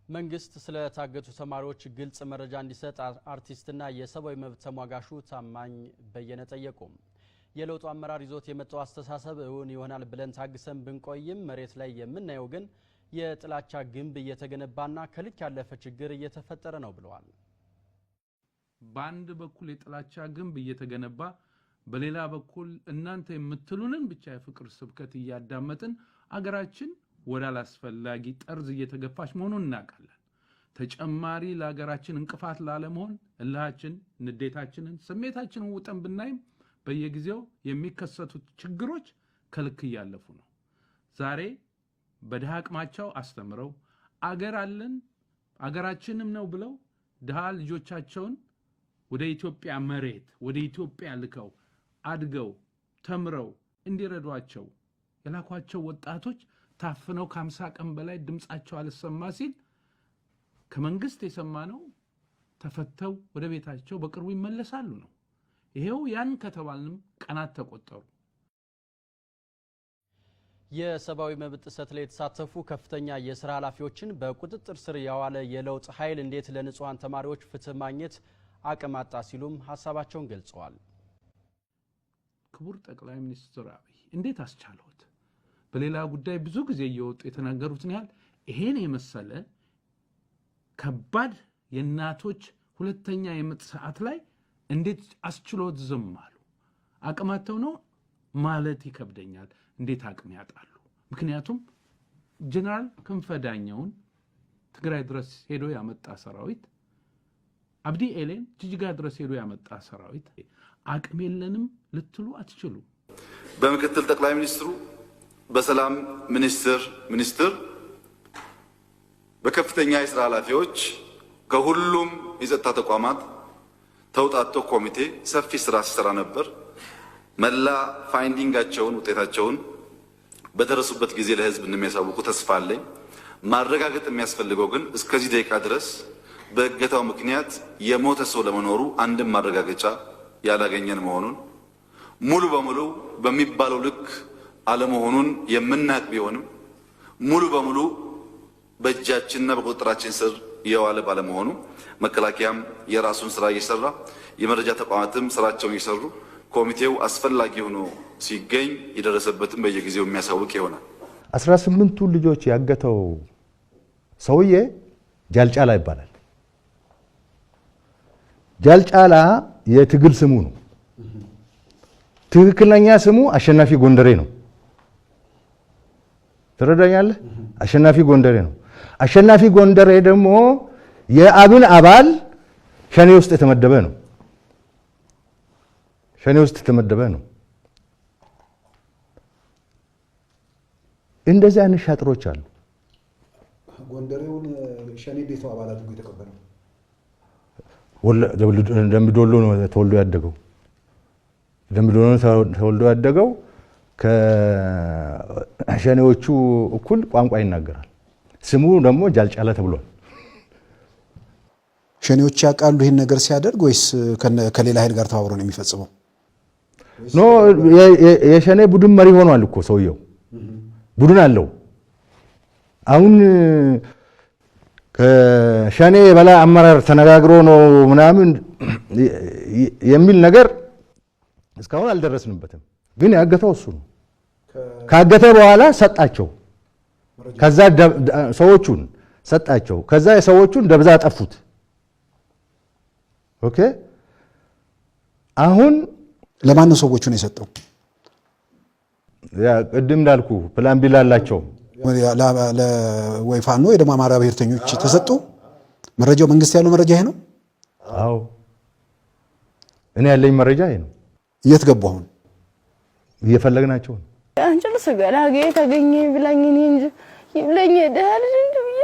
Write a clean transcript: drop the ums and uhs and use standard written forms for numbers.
መንግስት ስለታገቱ ተማሪዎች ግልጽ መረጃ እንዲሰጥ አርቲስትና የሰብአዊ መብት ተሟጋቹ ታማኝ በየነ ጠየቁ። የለውጡ አመራር ይዞት የመጣው አስተሳሰብ እውን ይሆናል ብለን ታግሰን ብንቆይም መሬት ላይ የምናየው ግን የጥላቻ ግንብ እየተገነባና ከልክ ያለፈ ችግር እየተፈጠረ ነው ብለዋል። በአንድ በኩል የጥላቻ ግንብ እየተገነባ፣ በሌላ በኩል እናንተ የምትሉንን ብቻ የፍቅር ስብከት እያዳመጥን አገራችን ወደ አላስፈላጊ ጠርዝ እየተገፋች መሆኑን እናውቃለን። ተጨማሪ ለሀገራችን እንቅፋት ላለመሆን እልሃችን፣ ንዴታችንን፣ ስሜታችንን ውጠን ብናይም በየጊዜው የሚከሰቱት ችግሮች ከልክ እያለፉ ነው። ዛሬ በድሃ አቅማቸው አስተምረው፣ አገር አለን አገራችንም ነው ብለው ድሃ ልጆቻቸውን ወደ ኢትዮጵያ መሬት፣ ወደ ኢትዮጵያ ልከው አድገው ተምረው እንዲረዷቸው የላኳቸው ወጣቶች ታፍነው ከ50 ቀን በላይ ድምፃቸው አልሰማ ሲል ከመንግስት የሰማነው ተፈተው ወደ ቤታቸው በቅርቡ ይመለሳሉ ነው። ይሄው ያን ከተባልንም ቀናት ተቆጠሩ። የሰብአዊ መብት ጥሰት ላይ የተሳተፉ ከፍተኛ የስራ ኃላፊዎችን በቁጥጥር ስር ያዋለ የለውጥ ኃይል እንዴት ለንጹሐን ተማሪዎች ፍትህ ማግኘት አቅም አጣ ሲሉም ሀሳባቸውን ገልጸዋል። ክቡር ጠቅላይ ሚኒስትር አብይ እንዴት አስቻለዎት? በሌላ ጉዳይ ብዙ ጊዜ እየወጡ የተናገሩትን ያህል ይሄን የመሰለ ከባድ የእናቶች ሁለተኛ የምጥ ሰዓት ላይ እንዴት አስችሎት ዝም አሉ? አቅም አጥተው ነው ማለት ይከብደኛል። እንዴት አቅም ያጣሉ? ምክንያቱም ጀነራል ክንፈ ዳኘውን ትግራይ ድረስ ሄዶ ያመጣ ሰራዊት፣ አብዲ ኤሌን ጅጅጋ ድረስ ሄዶ ያመጣ ሰራዊት አቅም የለንም ልትሉ አትችሉ። በምክትል ጠቅላይ ሚኒስትሩ፣ በሰላም ሚኒስትር፣ በከፍተኛ የስራ ኃላፊዎች ከሁሉም የጸጥታ ተቋማት ተውጣቶ ኮሚቴ ሰፊ ስራ ሲሰራ ነበር። መላ finding ኣቸውን፣ ውጤታቸውን በደረሱበት ጊዜ ለህዝብ እንደሚያሳውቁ ተስፋ አለኝ። ማረጋገጥ የሚያስፈልገው ግን እስከዚህ ደቂቃ ድረስ በእገታው ምክንያት የሞተ ሰው ለመኖሩ አንድም ማረጋገጫ ያላገኘን መሆኑን፣ ሙሉ በሙሉ በሚባለው ልክ አለመሆኑን የምናውቅ ቢሆንም ሙሉ በሙሉ በእጃችንና በቁጥጥራችን ስር የዋለ ባለመሆኑ መከላከያም የራሱን ስራ እየሰራ፣ የመረጃ ተቋማትም ስራቸውን እየሰሩ፣ ኮሚቴው አስፈላጊ ሆኖ ሲገኝ የደረሰበትን በየጊዜው የሚያሳውቅ ይሆናል። 18ቱ ልጆች ያገተው ሰውዬ ጃልጫላ ይባላል። ጃልጫላ የትግል ስሙ ነው። ትክክለኛ ስሙ አሸናፊ ጎንደሬ ነው። ትረዳኛለህ? አሸናፊ ጎንደሬ ነው። አሸናፊ ጎንደሬ ደግሞ የአብን አባል ሸኔ ውስጥ የተመደበ ነው። ሸኔ ውስጥ የተመደበ ነው። እንደዚህ አይነት ሻጥሮች አሉ። ጎንደሬውን ሸኔ ቤቱ አባል አድርጎ የተቀበለው? ደምቢዶሎ ነው ተወልዶ ያደገው። ደምቢዶሎ ነው ተወልዶ ያደገው። ከሸኔዎቹ እኩል ቋንቋ ይናገራል። ስሙ ደግሞ ጃልጫላ ተብሏል። ሸኔዎች ያውቃሉ ይህን ነገር ሲያደርግ ወይስ ከሌላ ኃይል ጋር ተባብሮ ነው የሚፈጽመው? No፣ የሸኔ ቡድን መሪ ሆኗል እኮ ሰውየው፣ ቡድን አለው። አሁን ከሸኔ የበላይ አመራር ተነጋግሮ ነው ምናምን የሚል ነገር እስካሁን አልደረስንበትም። ግን ያገተው እሱ ነው። ካገተ በኋላ ሰጣቸው። ከዛ ሰዎቹን ሰጣቸው። ከዛ የሰዎቹን ደብዛ አጠፉት። Okay፣ አሁን ለማን ነው ሰዎቹን የሰጠው? ያ ቅድም እንዳልኩ plan B ላላቸው። ወይ ፋኖ ወይ ደግሞ አማራ ብሔርተኞች ተሰጡ። መረጃው መንግስት ያለው መረጃ ይሄ ነው። አዎ፣ እኔ ያለኝ መረጃ ይሄ ነው። የት ገቡ አሁን? እየፈለግናቸው ነው። አንቺ ገላጌ ተገኘ ብላኝ እኔ እንጂ ይብለኝ ደህና ልጅ እንጂ ብዬ።